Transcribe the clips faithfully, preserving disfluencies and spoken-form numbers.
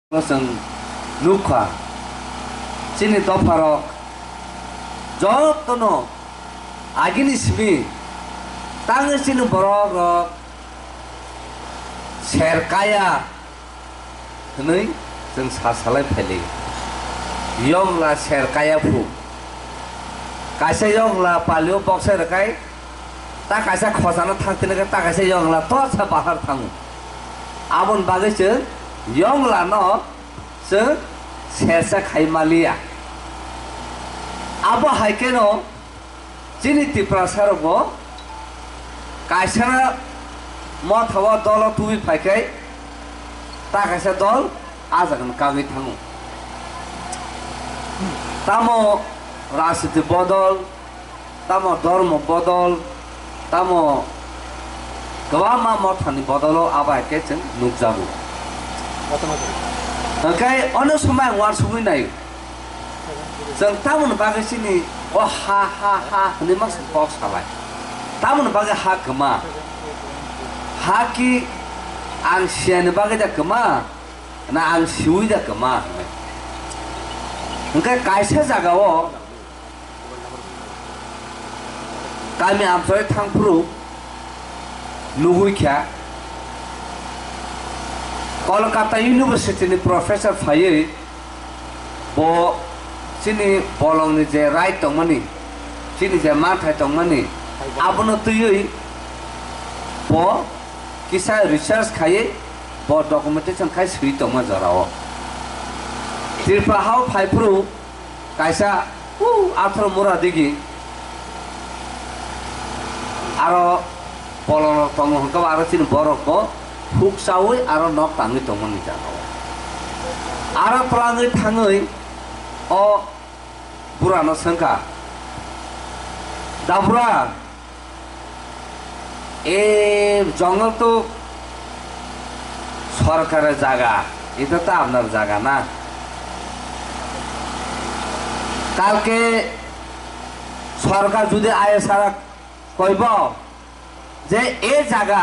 Chwng nukha, chini dopharok jotono agini simi tangwi chini borokrok ser kaya hwnwi chwng sa salai phaili. Yongla ser kaya phu, kaisa yongla palio boksa rwkhai, ta kaisa khojano thang tini khe ta kaisa yongla torsa bahar thango. Aboni bagwi chwng yonglano chwng sersa khai maliya. Abo hai kheno chini Tiprasa rokbo kaisa motha o dolo tubui phai khe ta kaisa dol a jagani kagwi thango. Tamo rajniti bodol, tamo dhormo bodol, tamo kwbangma mothani bodolo abo hai khe chwng nukjago. Hwnkhe ono swmai ang uansugwi naio. Chwng tamoni bagwi chini o ha, ha, ha hwnwi masa kok salai. Tamoni bagwi ha kwma. Ha ki ang siyani bagwi da kwma, na ang siwi da kwma hwnwi. Hwnkhe kaisa jagao kami amchoi thangphuru nugwi kha, Kolkata University ni professor phaiwi bo chini bolongni je right tongmani, chini je manthai tongmani, abono twiwi bo kisa research khaiwi bo documentation khai swi tongma jorao. Tripura hao phaiphuru kaisa, uh, athro mura digi aro bolongrok tongo, hwnkhe aro chini borokbo huk chaui aro nok tangwi tongmani jagao. Aro twlangwi thangwi o burano swngkha, "Da bura, এ জঙ্গল তো সরকারের জায়গা, এটা তো আপনার জায়গা না। কালকে সরকার যদি আয়ে সারা কইব যে এ জায়গা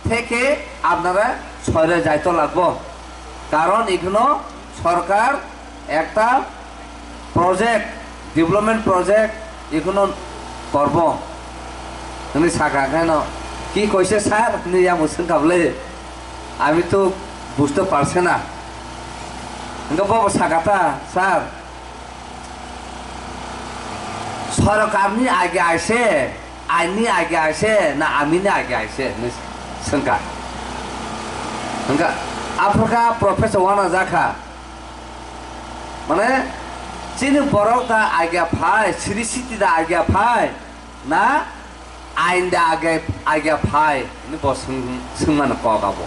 থেকে আপনারা সরে যাইতে লাগবো, কারণ এখানে সরকার একটা প্রজেক্ট, ডেভেলপমেন্ট প্রজেক্ট এখানে করব।" Hwnwi sakha khe no, "কি কইছে sir?" hwnwi yang bo swngkha bwle, "আমি তো বুঝতে পারছি না।" Hwnkhe bobo sakha ta, "sir, সরকারনি আগে আইছে, আইননি আগে আইছে, না আমিনি আগে আইছে?" hwnwi swngkha. Hwnkhe aphurkha professor wana jakha. Mane, chini borok da agya phai, siri siti da agya phai, na ain da agya, agya phai, hwnwi bo swng-, swngmano kok abo.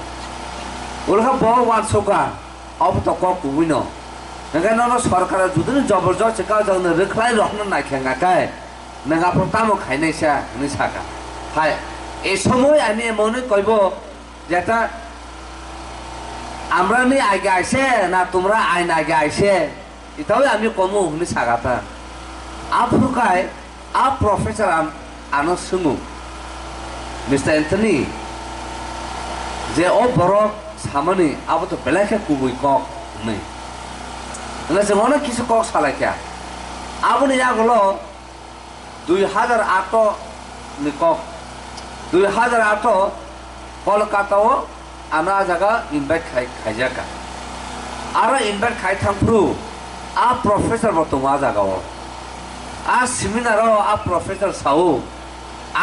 Ulkha bo uansukha, obo to kok kubui no. Hwnkhe nono sorkar judini jobor josti kajak no rwkhlai rohorna naikha hwnkha khe, nwng aphuru tamo khainai sa, hwnwi sakha. Hai, ei somoi ani emonwi koibo, যেটা আমরানি আগে আইছে না তোমরা আইন আগে আইছে, এটাও আমি কমু হুনি সাগাতা। আফুকায় আ প্রফেসর আন-, আনো সুঙু, মিস্টার অ্যান্থনি, যে ও বরক সামনি আবো তো বেলাইকে কুবুই কক নেই। Hwnwi chwng ono kisa kok salai kha. Aboni yagulo dui hazar ato ni kok. Dui hazar ato Kolkata o ano a jaga invite khai, khaijak kha. Aro invite khai thang phuru a professor bo tongo a jaga o. A seminar o a professor sao,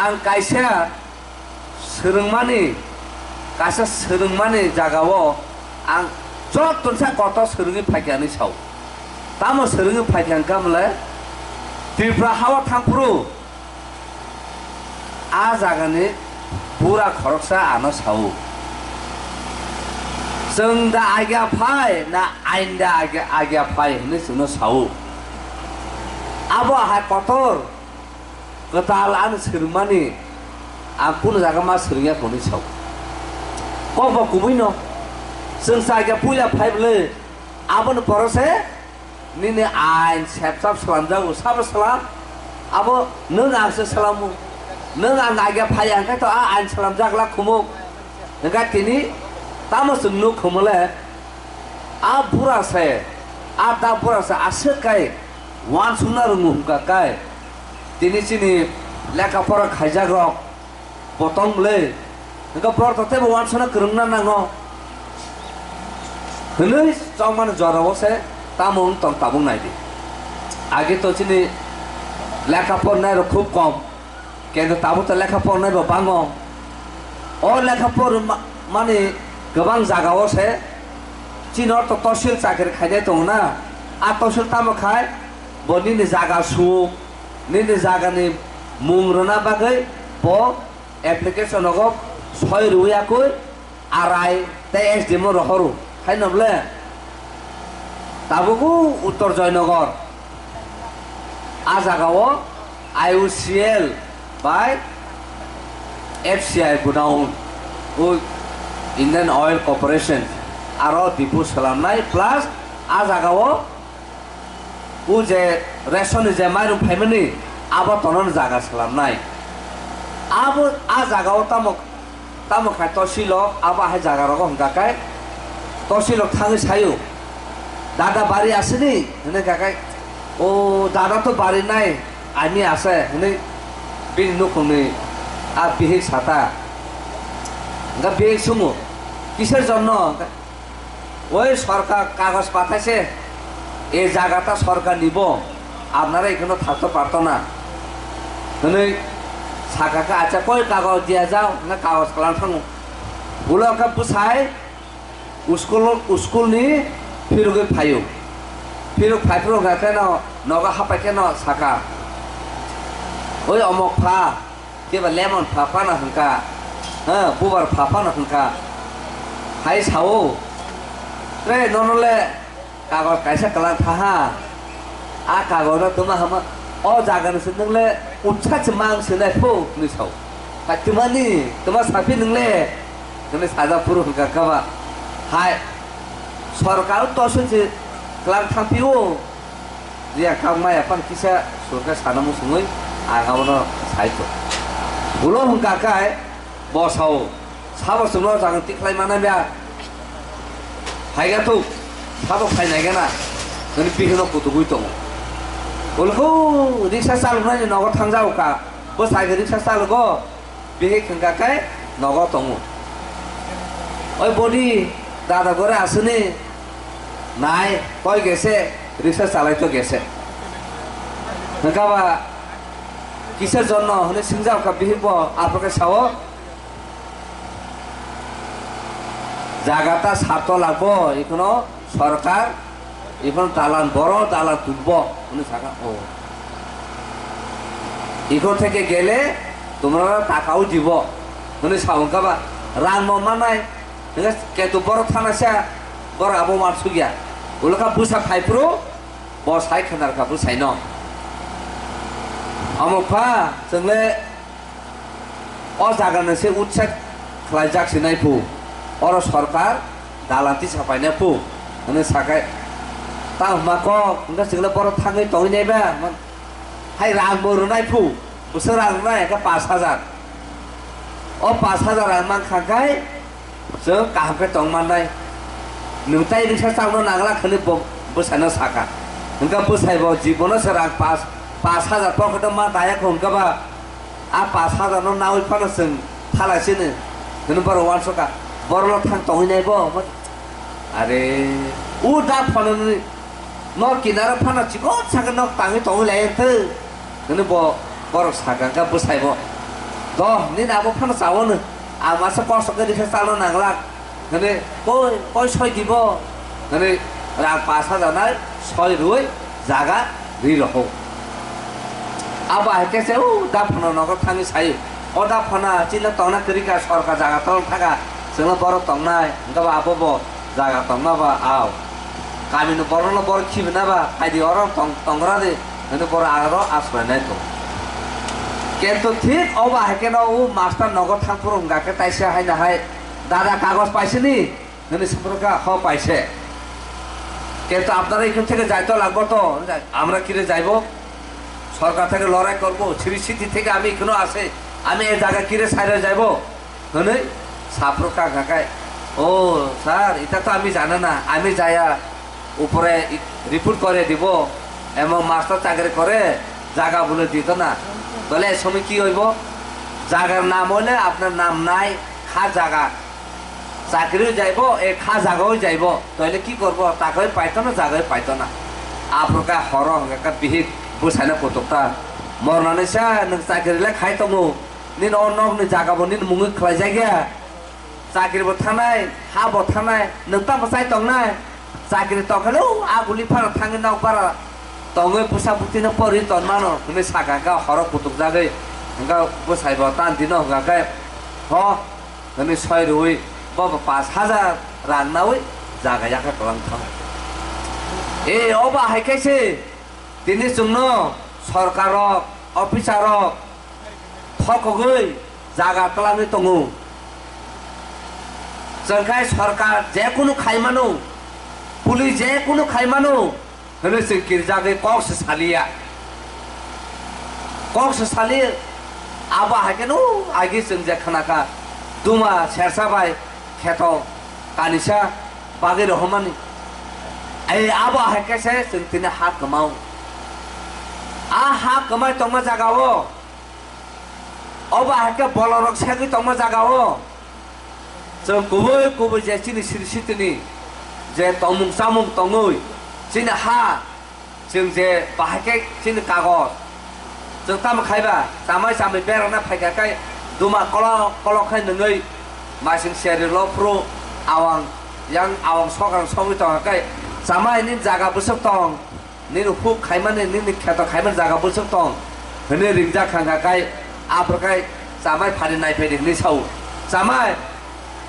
ang kaisa swrwngmani, kaisa swrwngmani jagao ang joto sa kotor swrwngwi phaikha hinwi sao. Tamo swrwngwi phaikha hwnkha hwnle, Tripura hao thang phuru a jagani bura khoroksa ano sao, "Chwng da agya phai na ain da agya, agya phai?" hwnwi chwngno sao. Abo hai kotor kwtal ani swrwngmani, ang kunu jaga ma swrwngya hwnwi sao. Kokbo kubuino, chwng chakya puila phai bwle, aboni poro se nini ain sepsap swlamjago, sabo swlam, abo nwng ang se swlamu, nwng ang agya phai hwnkhe to a ain swlamjak la khumuk, hwnkhe tini tamo chwng nuk khumule, A bura se, a da bura se aswk kai wansukna rwngo hwnkha kai. Tini chini lekha pora khaijak rok bo tong le, hwnkha borok to teibo wansukna kwrwngna nango hwnwi chongmani jorao se tamo wng tong tabuk nai di. Age to chini lekha pornai rok khub kom. Kendo tabuk to lekha pornai bo bango. O lekha por ma-, mani kwbang jaga o se chini ortho tosil chakri khainai tongo na. A tosil tamo khai bo nini jaga suk, nini jaga ni mung rwna bagwi bo application nogo soi rwui yakui arai tei S D M o rohoro. Haino bole tabuk o Uttor Joynagar a jaga o I O C L bai F C I godown o Indian Oil Corporation aro dipu swlamnai plus a jaga o o je ration ni je mairum phaimani abo tonani jaga swlamnai. Abo a jaga o tamo Tamo khai tosilok abo hai jaga rogo hwnkha khe tosilok thangwi sayo, "Dada bari asini?" hwnwi kha khe, "O dada to bari nai, ami ase," hwnwi bini nukhungni a bihik sata. Hwnkha bihik sumo, "Kiser jonno?" Oi sorkar kagoj pathaise, e jagata sorkar nibo, apnara ekheno thakto parto na. Hwnwi sakha khe, "Acha, koi kagoj diya jao?" hwnwi kagoj kwlang thango. Ulo khe bwsai school, school ni phirogwi phaio. Phirok phaiphuru hwnkha khe no nogo hapai khe no sakha, "Oi omok pha, keba lemon pha phano hwnkha, ha, bubar pha phano hwnkha." Hai sao, "Tre, nono le kagoj kaisa kwlang tha ha, a kagoj no twma hama, o jaga ni se nwng le utsa se mang se nai pho," hwnwi sao. "Hai twmani, twma saphi nwng le?" hwnwi sajak phuru hwnkha khe ba. Hai, sorkar tosil se kwlang thang phio. Riya kang maya pan kisa surkhe sana musungwi ang abono saito. Ulo hwnkha khe bo sao, "Sabo chwngno jang tikhlai mana bya? Phaiga tu, sabo phainai gana?" hwnwi bihikno kutugwi tongo. Ulkhu riksa chaloknani nogo thangjago kha, bwsai khe riksa chalogo. Bihik hwnkha khe nogo tongo. Oi bodi, dada gore aswni nai, koi gese, riksa chalai to gese. Hwnkha ba kisa jonno hwnwi swngjak kha bihik bo, aphuru khe sao, "Jaga ta sarto lagbo, ikhono sorkar, ikhono dalan, boro dalan tulibo," hwnwi sakha. O, "Ikhon theke gele tumra takao dibo," hwnwi sa hwnkha ba, rang no manai, hwnkhe ketu boro thana sa, boro abo wansukya. Ulokha bwsa phaiphuru, bo sai khwnar kha bwsaino. Omo pha, chwngle o jaga no se utset khlaijak sinai phu, oro sorkar dalan tisa painai phu, hwnwi sakai. Ta hwma kok, hwnkhe chwngno borok thangwi tongwi nai ba? Hai rang bo rwnai phu, bwswk rang rwnai, hwnkhe pash hajar. O pash hajar rang mankha khai, Chwng kaham khe tong mannai. Nwng tai riksa chakno nangla hwnwi bo bwsaino sakha. Hwnkhe bwsai bo jibono se rang pash, pash hajar pocket o ma daya kho hwnkhe ba, a pash hajar no naui phano chwng thalai sini hwnwi borok uansukha. Borokno thang tongwi nai bo? Are, o da phano nini nok kinaro phano chikon sakhe nok tangwi tongwi lai thwi. Hwnwi bo borok sakha khe bwsai bo, "Do, nini abo phano chaono, ang masa kosto khe riksa chalo nanglak," hwnwi, "Koi, koi soi dibo?" hwnwi rang pash hajar nai soi rwui jaga ri rohok. Abo hai khe se o da phano nogo thangwi saio, "O da phana, chini tongna kwrwi kha, sorkar jaga tolong thaka, chwngno borok tongnai, hwnkhe bo abo bo jaga tongma ba ao. Kamini borokno borok khibina ba, phaidi oro tong, tongra di," hwnwi borok aro aswlainai tongo. Kintu thik obo hai kheno o master nogo thangphuru hwnkha khe taisa haino hai, "Dada, kagoj paisini?" hwnwi swngkha, "Ho, paise." "Kintu apnara ekhon theke jaito lagbo to?" "Amra kire jaibo? Sorkar theke lorai korbo, siri siti theke ami ekhono ase, ami e jaga kire sairoi jaibo?" hwnwi saphuru kha kha khai, ও স্যার, এটা তো আমি জানি না, আমি যাইয়া উপরে ই-, রিপোর্ট করে দিব, এবং মাস্টার চাকরি করে জায়গা বলে দিত না। তাহলে এই সময় কি হইব? জায়গার নাম হইলে আপনার নাম নাই, খা জায়গা, চাকরিও যাইব, এ খা জায়গাও যাইব, তাহলে কি করব? টাকাও পাইতো না, জায়গাও পাইতো না। আপ্রকা হরং একটা বিহিত বুঝাইলে কতকটা মরনানিসা নং চাকরি লে খাই তমু, নিন অন্য অন্য জায়গা বো নিন মুঙে খাই জায়গা। Chakri bo thanai, ha bo thanai, nwng tamo chai tongnai? Chakri tongkheno, a guli phano thangwi nok bara tongwi bwsa bwtwino porwi tonmano hwnwi sakha kha, horo kutukjagwi hwnkha bwsai bo tan dino hwnkha khe, ho hwnwi soi rwui bo bo pash hajar rang naui jaga yakha kwlang thang. E, obo hai khe se tini chwngno sorkar rok, officer rok, thokogwi jaga twlangwi tongo. Chwng khai sorkar je kunu khaimano, police je kunu khaimano, hwnwi chwng kirjagwi kok se saliya. Kok se sali, abo hai kheno agi chwng je khnakha, duma sersa bai kheto kanisa bagwi rohormani. Ei abo hai khe se chwng tini ha kwmao. A ha kwmai tongma jagao Obo hai khe bolongrok segwi tongma jagao chwng kubui kubui je chini siri sitini je tongmung chamung tongwi chini ha, chwng je bahai khe chini kagoj, chwng tamo khaiba chamai chamwi berana phaikha khe duma kolok kolok khe nwngwi masing seri lo phuru awang yang awang sokrang sogwi tongkha khe chamai nini jaga bwswk tong. Nini huk khaimani, nini kheto khaimani jaga bwswk tong hwnwi ringjak kha, hwnkha khe aphuru khe chamai phari naiphai di hwnwi sao. Chamai,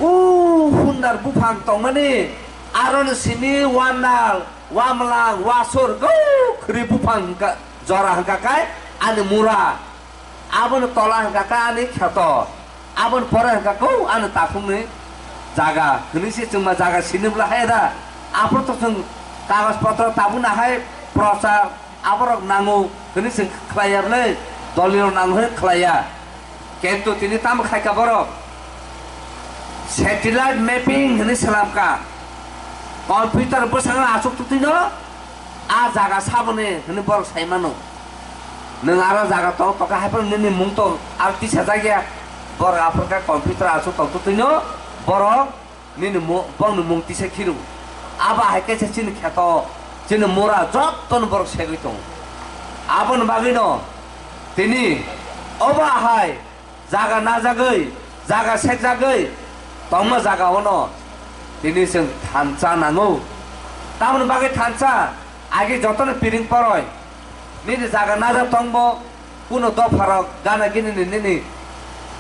o hundar buphang tongmani, aroni simi wanal, wamlang, wasur, gou khri buphang hwnkha, jora hwnkha khe ani mura. Aboni tola hwnkha khe ani kheto, aboni pore hwnkha khe ani takhukni jaga hwnwi se chwngma jaga sinibla hai da. Aphuru to chwng kagoj potro tabukna hai prochar aborok nango hwnwi chwng khlaiya bwle, dolirok nango hwnwi khlaiya. Kintu tini tamo khaikha borok satellite mapping hwnwi slamkha, computer bwskango achuk twtwino. A jaga saboni hwnwi borok sai mano. Nwng aro jaga tong tongkha hai phano nini mung tong aro tisajak ya. Borok aphuru khe computer achuk tong twtwino borok nini mu-, bongni mung tisa khiru. Abo hai khe se chini kheto, chini mura jottono borok segwi tongo. Aboni bagwino tini obo hai jaga najagwi, jaga sekjagwi tongma jagaono tini chwng thansa nango. Tamoni bagwi thansa, agi jotono piring poroi. Nini jaga najak tongbo, kuno dopharok gana gini ni nini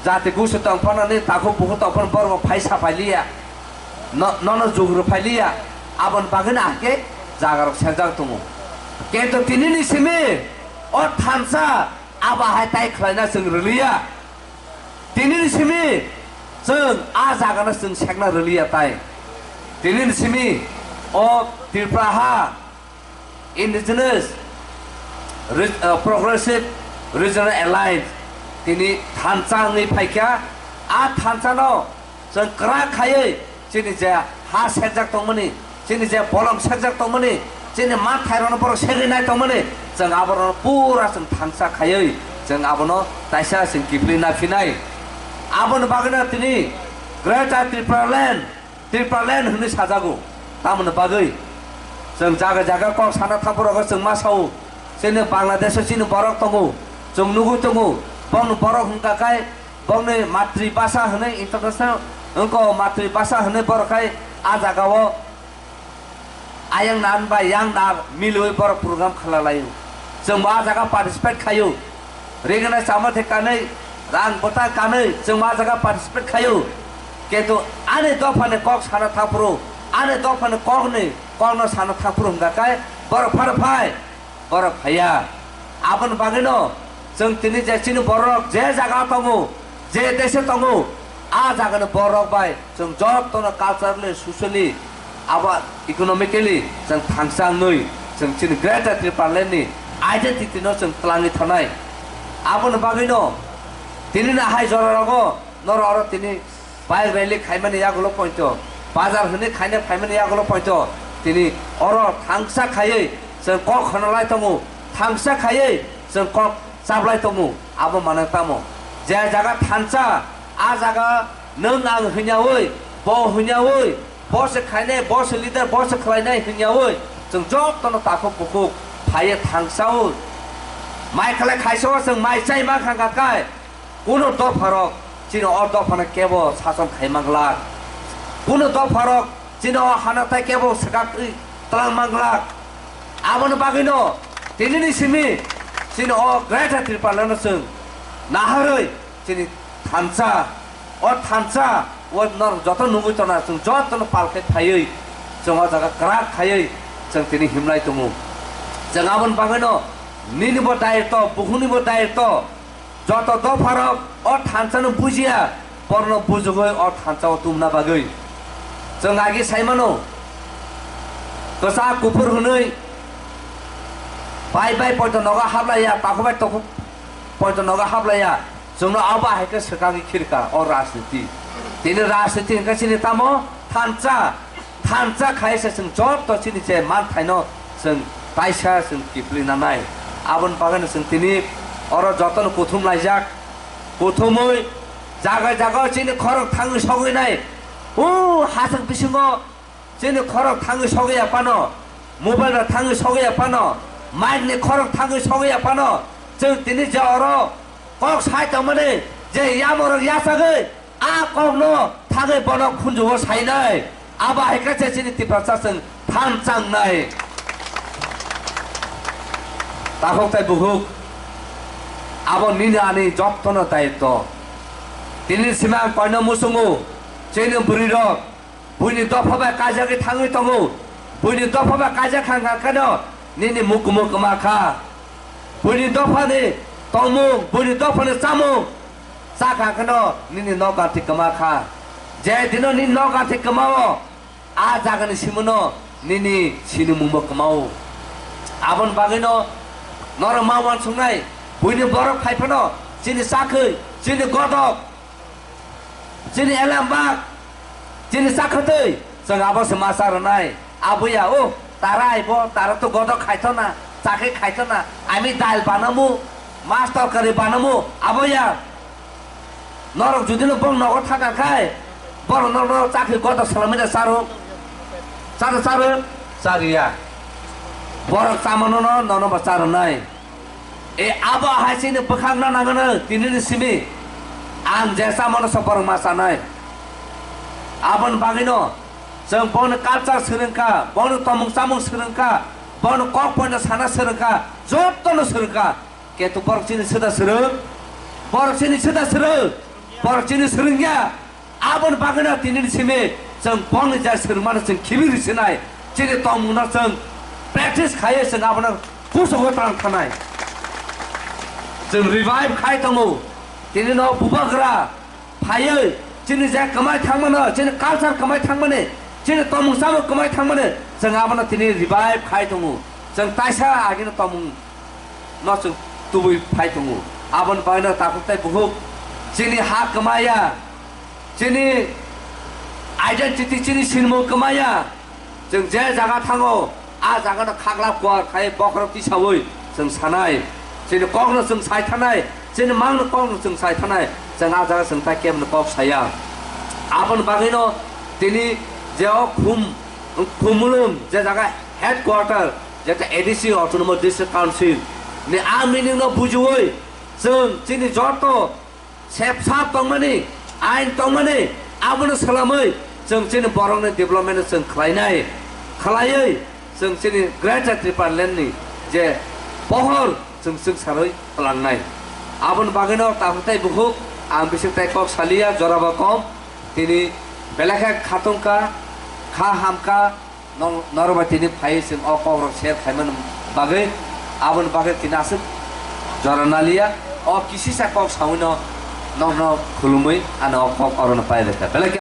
jati gusu tong phano, nini takhuk bukhuk tong phano borok phai saphai liya. No-, nono jugru phai liya. Aboni bagwino ahkhe jagarok sekjak tongo. Kintu tinini simi o thansa abo hai tai khlaina chwng rwliya. Tinini simi chwng a jagano chwng sekna rwliya tai. Tinini simi o Tripura ha Indigenous Re-, uh, Progressive Regional Alliance tini thansa wngwi phaikha. A thansano chwng kwrak khaiwi chini je ha sekjak tongmani, chini je bolong sekjak tongmani, chini manthairokno borok segwi nai tongmani, chwng aborokno pura chwng thansa khaiwi chwng abono taisa chwng kiphilwi naphinai. Aboni bagwino tini Greater Tripura Land, Tripura Land hwnwi sajago. Tamoni bagwi chwng jaga jaga kok sana thangphuru rogo chwng ma sao, chini Bangladesh o chini borok tongo, chwng nugwi tongo, bongni borok hwnkha khe bongni matri basa hwnwi international wngkha, matri basa hwnwi borok khai a jagao ayang nan bai yang na milwi borok program khala laio. Chwng bo a jaga participate khaio. Rigena chama the kanwi, rang bwta kanwi, chwng bo a jaga participate khaio. Kintu ani dophani kok sana thangphuru, ani dophani kokni kokno sana thangphuru hwnkha khe borok phano phai. Borok phaiya. Aboni bagwino chwng tini je chini bororok je jaga tongo, je dese tongo, a jagani bororok bai chwng jotono culturally, socially, abo economically chwng thangsa wngwi chwng chini Greater Tipraland ni identity no chwng twlangwi thanai. Aboni bagwino tini no hai jora rogo norok oro tini bike rally khaimani yagulo poito Bazar hwnwi khaina phaimani yagulo poito tini oro thangsa khaiwi chwng kok khwnalai tongo, thangsa khaiwi chwng kok chaplai tongo. Abo mano tamo? Je jaga thansa, a jaga nwng ang hwnyaui, bo hwnyaui, bo se khainai, bo se leader, bo se khlainai hwnyaui chwng jotono takhuk bukhuk phaiwi thangsaui mai khlai khaisao chwng mai chai mankha kai. Kuno dopharok chini o dophano kebo sason khai manglak. Kuno dopharok chini o hanatai kebo swkak twi tlang manglak. Aboni bagwino tinini simi chini o Greater Tipralandno chwng naharwi chini thansa, o thansa o norok joto nugwi tongna chwng jotono pal khe phaiwi chwng o jaga kwrak khaiwi chwng tini himlai tongo. Chwng aboni bagwino ninibo dayitw, bukhuknibo dayitw. Joto dopharok o thansano bujiya, borokno bujugwi o thansao tumna bagwi. Chwng agi saimano, kwchak kuphur hwnwi bai bai poito nogo hablaiya, takhuk bai takhuk poito nogo hablaiya. Chwngno abo hai khe swkagwi khirka o rajniti. Tini rajniti hwnkhe chini tamo thansa. Thansa khai se chwng joto chini je manthaino chwng taisa chwng kiphilwi nanai. Aboni bagwino chwng tini oro jotono kuthum laijak. Kuthumwi jaga jaga chini khorok thangwi sogwi nai. O hasik bisingo chini khorok thangwi sogwi ya phano, mobile rok thangwi sogwi ya phano, mic ni khorok thangwi sogwi ya phano, chwng tini je oro kok sai tongmani je yamorok yachagwi a kokno thangwi bono khunjugo sainai. Abo hai khe chini Tiprasa chwng than changnai. Takhuk tai bukhuk, abo nini ani jottono daitto. Tini simi ang koino muchungo, chini bwrwirok buini dopha bai kaijagwi thangwi tongo. Buini dopha bai kaijak kha hwnkha kheno nini mukumu kwma kha. Buini dophani tongmung, buini dophani chamung chakha kheno nini nok ganthi kwma kha. Je dino nini nok ganthi kwmao, a jagani simono nini sinimungbo kwmao. Aboni bagwino norok ma uansuknai, buini borok phai phano chini chakhwi, chini godok, chini elembak, chini chakhwtwi, chwng abo se ma cha rwnai. Aboya, o, tara aibo, tara to godok khaithona, chakhe khaithona, ami dal banamu, mas torkari banamu, aboya. Norok judino bong nogo thaka khai, borok norok chakhe godok salamina charo, charo charo, chariya. Borok chamano no, nono ba cha rwnai. E abo hai chini bwkhak na nangano tinini simi. Ang je chamano se borok ma chanai. Aboni bagwino chwng bono culture swrwngkha, bono tomung chamung swrwngkha, bono kok poino sana swrwngkha, jotono swrwngkha. Ketu borok chini swda swrwng, borok chini swda swrwng, borok chini swrwngya. Aboni bagwino tinini simi chwng bongni jai swrwngmano chwng khibi risinai, chini tongmungno chwng practice khaiwi chwng abono kuchugo tang thanai. Chwng revive khai tongo, tinino bubagra phaiwi chini je kwmai thangmano, chini culture kwmai thangmani, chini tongmung chamung kwmai thangmani, chwng abono tini revive khai tongo. Chwng taisa agini tongmung no chwng tubui phai tongo. Aboni bagwino takhuk tai bukhuk chini ha kwmaya, chini identity, chini sinimung kwmaya. Chwng je jaga thango, a jagano khaglap kuar khai bokhorok tisaui chwng sanai. Chini kokno chwng sai thanai, chini mangni kokno chwng sai thanai. Chwng a jaga chwng tai kebni kok saya. Aboni bagwino tini je o khum, khumulwng je jaga headquarter, jeta A D C, Autonomous District Council ni a meaning no bujiui chwng chini joto sep sap tongmani, ain tongmani, abono swlamwi chwng chini borokni development no chwng khlainai, khlaiwi chwng chini Greater Tipraland ni je pohor chwng chwng sarwi twlangnai. Aboni bagwino takhuk tai bukhuk ang bising tai kok saliya, jorabo kom, tini belai khe khatungkha, kha hamkha, Nong-, norok bai tini phai chwng o kok rok share khaimani bagwi, aboni bagwi tini aswk jora naliya. O kisisa kok sawino nokno khulumwi ano o kok orono pai rwkha. Belai khe